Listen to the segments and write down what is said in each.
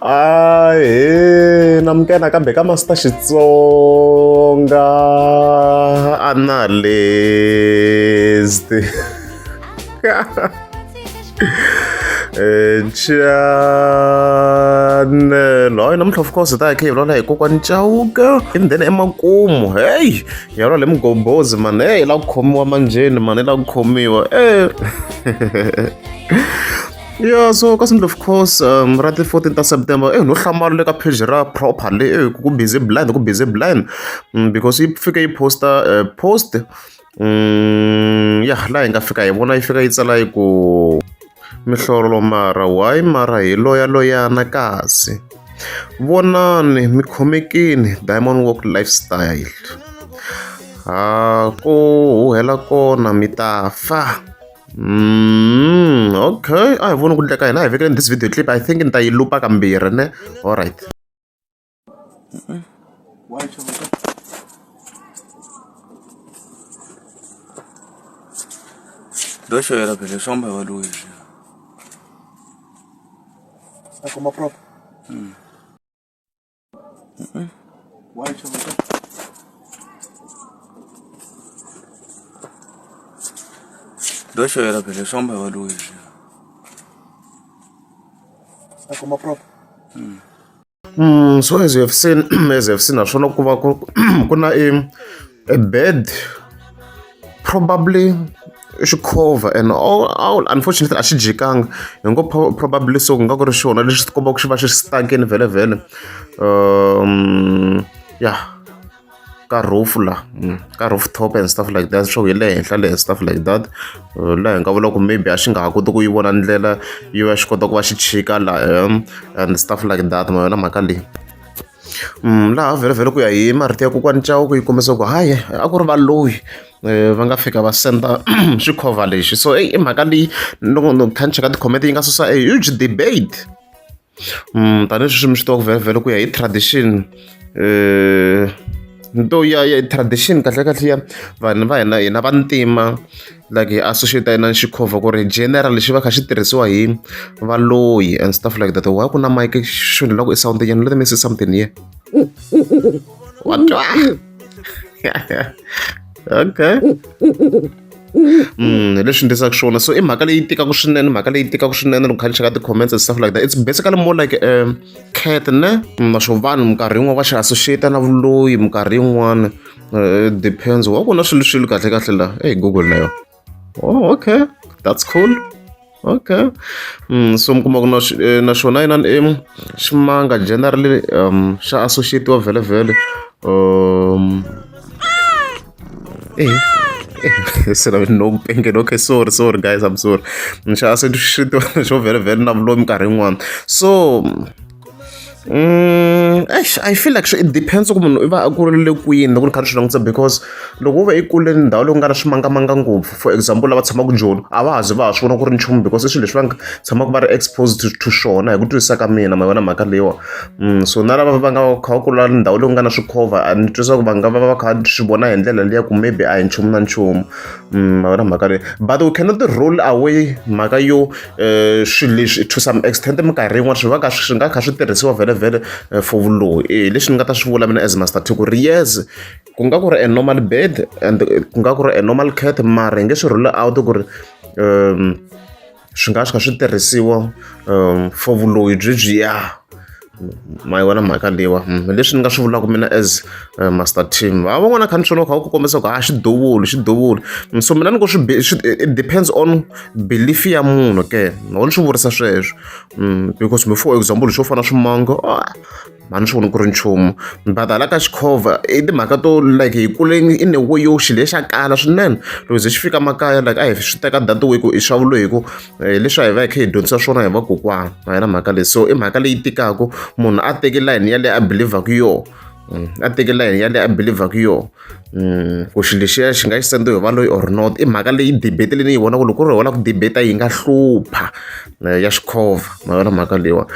Ahee namukela nakambe ka Master Xitsonga Analyst channel hayi namuntlha of course hi ta hi kha hi vulavula hi kokwani Chauke and then emakumu hey hi ya vulavula hi mugobhozi mani hey hi la ku khomiwa manjheni mani hi la ku khomiwa e Yeah, so ka of course ra ti 14 ta September eh no hlamala le ka page ra proper le eh ku busy blind ku busy blind because yi fike yi posta post ya laha hi nga fika hi vona yi fika yi tsala yi ku mihlolo mara why mara hi loya loyana kasi vonani mi khomekini diamond walk lifestyle ha ku huhela kona mi ta fa. Okay a hi voni ku ndleka hina a hi vekeleni this video clip I think ni ta yi lupa kambirhi ne alright. Do xewela phela swi famba hi valoyi leswiya. A kuma proper. Why Do xewela phela swi famba hi valoyi leswiya. A kuma proper. So as you have seen, as you have seen, naswona ku va ku ku na a bed probably i xikhovha and all unfortunately a xi jikanga hi ngo probably so ku nga ku ri xona lexi ti kombaka xi va xi stuck-ini vhele ya ka roof la ka roof top and stuff like that swo hi le henhla le and stuff like that laha hi nga vula ku maybe a xi nga ha koti ku yi vona ndlela yo va xi kota ku va xi chika la and stuff like that ma yona mhaka leyi. Laha vhele vhele ku ya hi marito ya kokwani Chauke yi kombisa ku hayi a ku ri valoyi va nga fika va senda xikhovha lexi so i mhaka leyi loko ni kha ni cheka ti-comment yi nga susa a huge debate tanihi sweswi mi swi tiva ku vhele vhele ku ya hi tradition to ya ya tradition kahle kahle ya vanhu va hina hina vantima like hi associate na xikhovha ku ri general xi va kha xi tirhisiwa hi valoyi and stuff like that why ku na mic xi loko i sound nyana let me see something here what okay hi leswi ndlisaka swona so i mhaka leyi tikaka swinene mhaka leyi tikaka swinene loko kha ni cheka ti-comments and stuff like that it's basically more like a cat ne naswo vanhu minkarhi yin'wana va xi associate na vuloyi minkarhi yin'wana it depends wa ku na swilo swilo kahle kahle la hey Google na yona oh okay that's cool okay so mi kuma ku na naswona inani i ximanga generally xa associate-iwa vhele vhele se na no ku pengeni okay sorry sorry guys I'm sorry xa associate-iwa xo vhele vhele na vuloyi minkarhi yin'wana so eish I feel like it depends ku munhu i va a kulele kwini loko ni kha ni swi langutisa because loko wo va i kule ndhawu leyi ku nga na swimangamanga ngopfu for example lava tshamaka Joni a va ha zi va ha swi vona ku ri nchumu because i swilo leswi va nga tshamaka va ri exposed to swona hi ku twisisa ka mina ma vona mhaka leyiwa so na lava va nga kha va kula ndhawu leyi ku nga na swikhovha a ni twisisa ku va nga va va kha swi vona hi ndlela liya ku maybe a hi nchumu na nchumu ma vona mhaka leyi but we cannot rule away mhaka yo swilo leswi to some extent minkarhi yin'wana swi va ka swi nga kha swi tirhisiwa vhele vhele for vuloyi hi leswi ni nga ta swi vula mina as Master T ku ri yes ku nga ku ri a normal bird and ku nga ku ri a normal cat mara hi nge swi rule out ku ri swi nga swi kha swi tirhisiwa for vuloyi byebyiya ma yi vona mhaka leyiwa leswi ni nga swi vulaka mina as Master Team va van'wana kha ni swi vona kha ku kombisa ku ha xiduvuli xiduvuli so mina ni ku swi it depends on belief ya munhu ke no ni swi vurisa sweswo because me for example xo fana swimanga a ni swi voni ku ri nchumu but hala ka xikhovha i timhaka to like hi kule in a way yo xilo lexi xa kala swinene loko ze xi fika makaya like a hi swi teka that way ku i swa vuloyi hi ku leswi a hi va hi kha hi dyondzisa swona hi vakokwana a hi na mhaka leyi so i mhaka leyi tikaka munhu a teki layeni yaleyo a believer-ku yona a teki layeni yaleyo a believer-ku yona ku xilo lexiya xi nga xi sendiwe hi valoyi or not i mhaka leyi debate leyi ni yi vonaka loko ku ri hi ku debate yi nga hlupha ya xikhovha ma yona mhaka leyiwa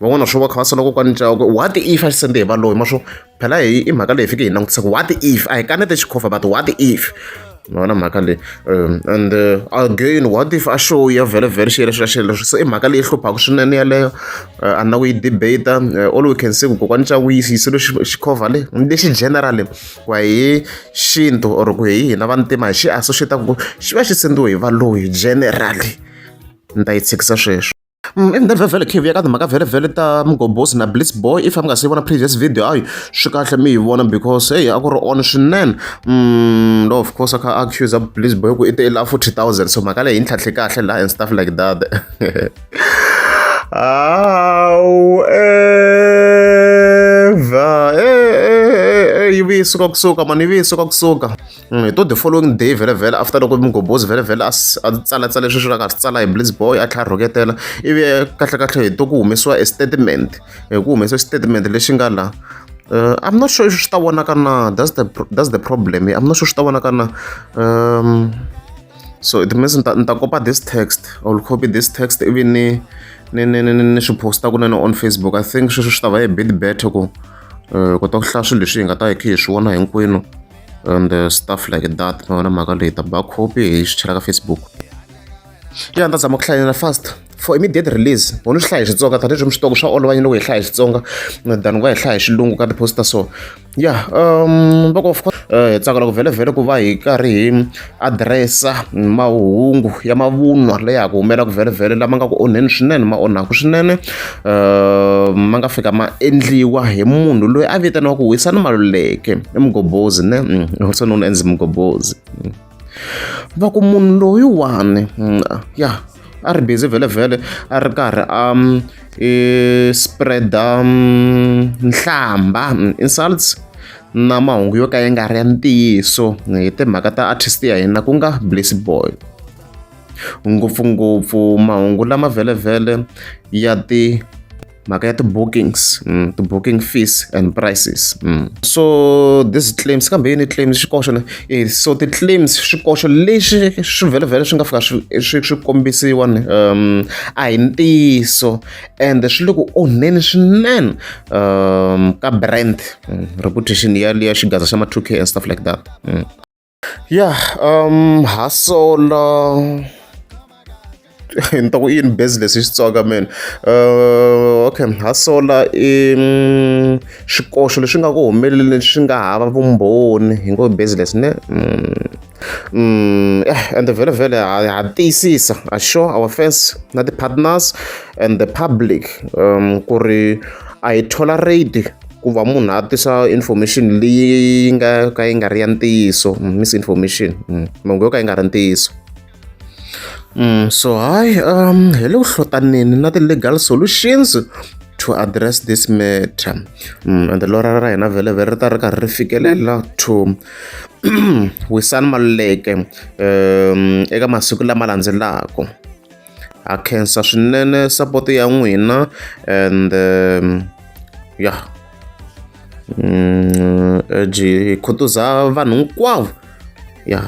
van'wana swo va kha va sola kokwani Chauke what if a xi sende hi valoyi ma swo phela hi i mhaka leyi hi fike hi langutisa ku what if a hi kanete xikhovha but what if. Ma vona mhaka leyi. And again, what if a show ya vhele vhele xi xi xi se i mhaka leyi hluphaka swinene yaleyo. A na ku yi debate. All we can say ku kokwani Chauke yi yisile xikhova le lexi generally ku ya hi xintu or ku hi hina vantima hi xi associate ku xi va xi sendiwe hi valoyi generally. Ni ta yi tshikisa sweswo. And then vhele khe vuya ka timhaka vhele vhele ta Mgobozi na Bliss Boy. If mi nga se vona previous video, ayi swi kahle mi yi vona because hey, a ku ri on swinene. No, of course a kha accuse Bliss Boy ku i te i lava 40,000, so mhaka leyi yi ntlhantlhe kahle la and stuff like that. However, yi vuye suka kusuka mani, yi vuye suka kusuka hi to the following day vhele vhele after loko Mgobozi vhele vhele a tsalatsale sweswi a nga swi tsala hi Bliss Boy, a tlhela a rhuketela, ivi kahle kahle hi to ku humesiwa a statement, hi ku humesiwa statement lexi nga la. I'm not sure if swi ta vonaka na. That's the problem. I'm not sure swi ta vonaka na. So it means ni ta kopa this text. I will copy this text ivi ni swi posta kunene on Facebook. I think sweswo swi ta va a bit better ku kota ku hlaya swilo leswi hi nga ta hi kha hi swi vona hinkwenu and stuff like that. Ma vona mhaka leyi, ta ba copy hi swi chela ka Facebook. Ya, ni ta zama ku hlayela fast. For immediate release, wona swi hlaya hi Xitsonga tanihileswi mi swi tiva ku swa olova loko hi hlaya hi Xitsonga than ku va hi hlaya hi Xilungu ka ti-poster. So yeah, loko of course hi tsakela ku vhele vhele ku va hi karhi hi adiresa mahungu ya mavunwa leya ha ku humelaka vhele vhele, lama nga ku onheni swinene, ma onhaku swinene, ma nga fika ma endliwa hi munhu loyi a vitaniwaka Wisani Maluleke, i Mgobozi ne, also known as Mgobozi. Va ku munhu loyiwani, ya a ri busy vhele vhele a ri karhi a spread-a nhlamba, insults na mahungu yo ka ya nga ri ya ntiyiso hi timhaka ta artist ya hina ku nga Bliss Boy, ngopfungopfu mahungu lama vhele vhele ya ti mhaka ya ti-bookings, ti-booking fees and prices. So this claims, kambe yini claims xikoxo ne? So ti-claims, swikoxo leswi swi vhele vhele swi nga fika swi kombisiwa ni a hi ntiyiso and swi le ku onheni swinene ka brand reputation ya liya xigaza xa ma 2K and stuff like that. Yeah, hasola ni ta ku i yini business hi Xitsonga man? Okay, hasola i swikoxo leswi nga ku humeleleni swi nga hava vumbhoni, hi ngo business ne. Yeah, and vhele vhele ha tiyisisa, assure our fans na ti-partners and the public ku ri a hi tolerate ku va munhu a tisa information leyi yi nga ka yi nga ri ya ntiyiso, misinformation, mahungu yo ka yi nga ri ntiyiso. So hayi, hi le ku hlotaneni na ti-legal solutions to address this matter, and lora ra hina vhele vhele ri ta ri karhi ri fikelela to Wisani Maluleke eka masiku lama landzelaka. Ha khensa swinene support ya n'wina and yeah, hi khutaza vanhu hinkwavo, ya,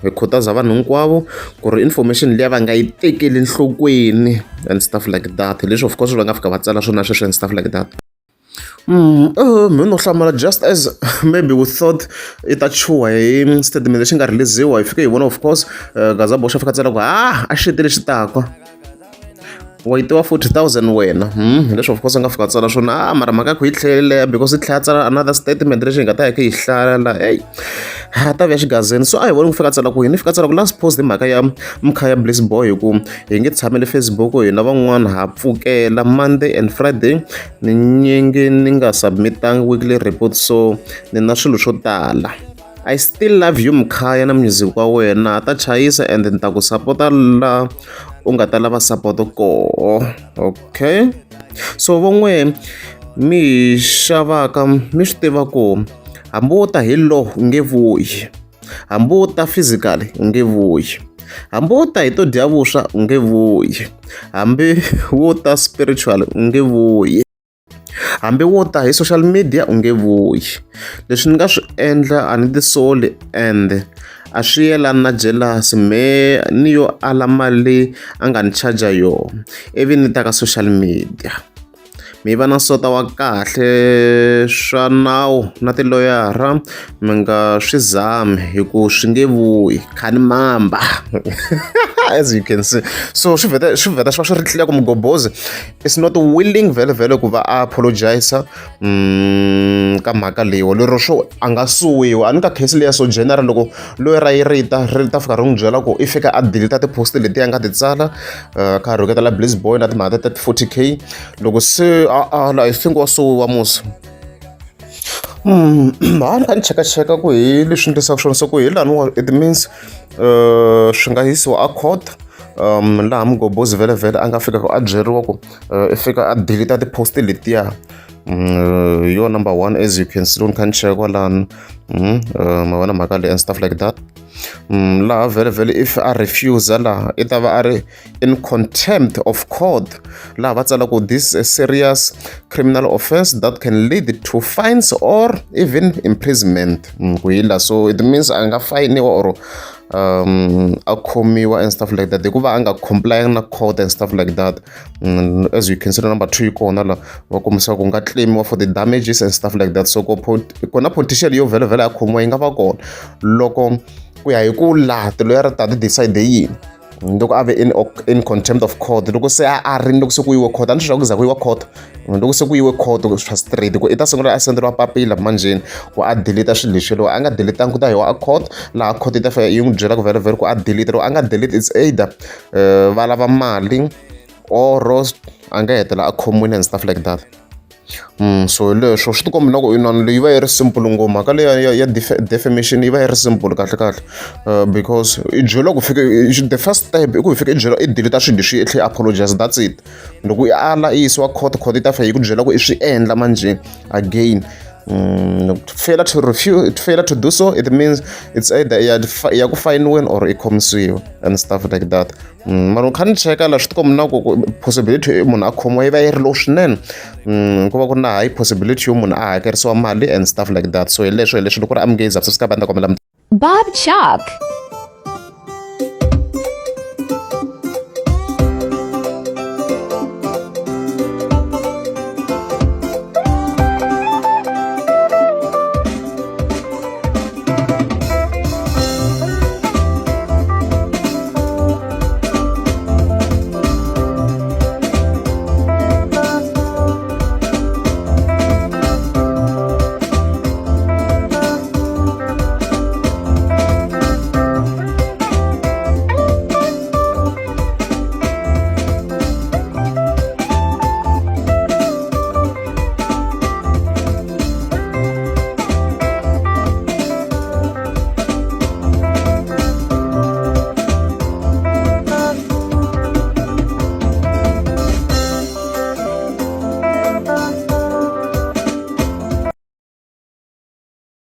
hi khutaza vanhu hinkwavo ku ri information liya va nga yi tekeli enhlokweni and stuff like that, leswi of course va nga fika va tsala swona sweswo and stuff like that. Mi no hlamala, just as maybe we thought i ta chuha hi statement lexi nga release-iwa, hi fike hi vona of course Gaza Boxa fika tsala ku ah, a xi lexi taka wa yi tiva 40,000 wena. Leswi of course a nga fika tsala swona. Ah, mara mhaka ya ku yi tlhelele because yi tlhela tsala another statement lexi hi nga ta ya kha hi hlaya la, hey, ha ta vuya xigazeni. So a hi voni ku fika tsala ku yini, fika tsala ku last post hi mhaka ya mkhaya Bliss Boy, hi ku hi nge tshameli Facebook hina van'wana ha pfukela Monday and Friday ni nyingi ni nga submitanga weekly report, so ni na swilo swo tala. I still love you mkhaya na music wa wena ta chayisa and ni ta ku sapota la u nga ta lava support koho. Okay, so van'we mi hi xavaka mi swi tiva ku hambi wo ta hi law u nge vuyi, hambi wo ta physically u nge vuyi, hambi wo ta hi to dya vuswa u nge vuyi, hambi wo ta spiritual u nge vuyi, hambi wo ta hi social media u nge vuyi. Leswi ni nga swi endla a ni tisoli and a swi yelani na jealous me ni yo ala mali leyi a nga ni charger yona ivi ni ta ka social media. Mi va na sota wa kahle swa nawu na tiloyara mi nga swi zami hi ku swi nge vuyi khani mamba as you can see. So swi vheta swi vheta swi va swi ri clear ku Mgobozi is not willing vhele vhele ku va a apologize ka mhaka leyiwa lero swo a nga suwiwa a ni ka case leya so general loko loyi ra yi rita ri ta fika ri n'wi byela ku i fika a delete ti-post leti a nga ti tsala kha a rhuketela Bliss Boy na timhaka ta 40 K loko se a a I think wa suwiwa musi. Ha ni kha ni chekacheka ku hi leswi ni twisaka swona so ku hi laniwa it means swi nga yisiwa a court laha Mgobozi vhele vhele a nga fika a byeriwa ku i fika a delete ti-post letiya. Hi yona number one as you can see loko ni kha ni cheka kwalano ma vona mhaka leyi and stuff like that. Laha vhele vhele if a refuse laha i ta va a ri in contempt of court laha va tsala ku this is a serious criminal offense that can lead to fines or even imprisonment. Ku hi la so it means a nga fayiniwa or a khomiwa and stuff like that hikuva a nga comply na court and stuff like that. As you can see number 2 yi kona la va kombisa ku nga claimiwa for the damages and stuff like that. So ko kona potential yo vhele vhele a khomiwa yi nga va kona loko ku ya hi ku laha tiloyara ta ti decide yini loko a ve in contempt of court loko se a a ri loko se ku yiwe court a ni swi ku za ku yiwa court loko se ku yiwe court swa straight ku i ta sungula a senderiwa papila manjheni ku a delete swilo leswi loko a nga deletanga ku ta yiwa a court laha court yi ta fika yi n'wi byela ku vhele vhele ku a delete loko a nga delete it's either va lava mali or a nga hetelela a khomiwile and stuff like that. So hi leswo swi tikomba na ku inani leyi va yi ri simple ngopfu mhaka leya ya ya defamation yi va yi ri simple kahle kahle because i byela ku fika the first step i ku i fika i byela i delete swilo leswi i tlhela i apologize that's it. Loko i ala i yisiwa court court yi ta fika yi ku byela ku i swi endla manjhe again. Failure to refuse failure to do so it means it's either ya ya ku fayiniweni or i khomisiwa and stuff like that. Mara kha ni cheka la swi tikomba na ku possibility munhu a khomiwa yi va yi ri low swinene. Ku va ku ri na high possibility yo munhu a hakerisiwa mali and stuff like that. So hi leswo hi leswi loko ku ri a mi nge subscribe a ni ta kombela Bob Chalk.